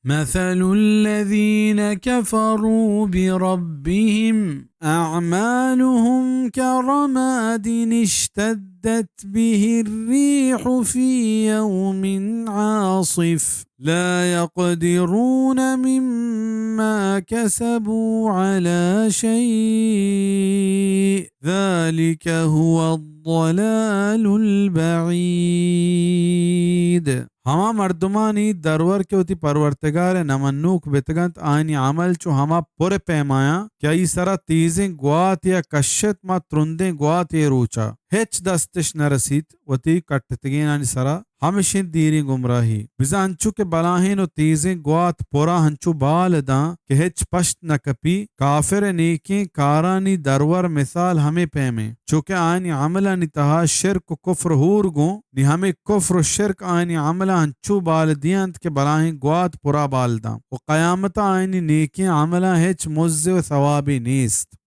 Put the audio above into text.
مثل الذين كفروا بربهم أعمالهم كرماد اشتدت به الريح في يوم عاصف لا يقدرون مما كسبوا على شيء ذلك هو الضلال البعيد. ہما مردمانی درور کہ وتی پرورتگار ء نمنوک بیتگنت، آیانی عمل چو ہما پر پیمایاں کہ آئی سرا تیزیں گوات یا کشت ما ترندیں گوات ء روچا ہچ دستش نہ رسیت وتی کٹتگینانی سرا، ہمشیں دیریں گمراہی۔ بزاں انچو کہ بلاہیں و تیزیں گوات پرا ہنچو بال داں کہ ہچ پشت نہ کپی، کافر ء نیکیں کارانی درور مثال ہمے پیمیں، چو کہ آیانی عملانی تہا شرک و کفر ہور گوں، نی ہمے کفر و شرک آیانی عملاں انچو بال دینت کہ بلاہیں گوات پرا بال داں و قیامتا آیانی نیکیں عملاں ہچ مزے و ثوابے نیست۔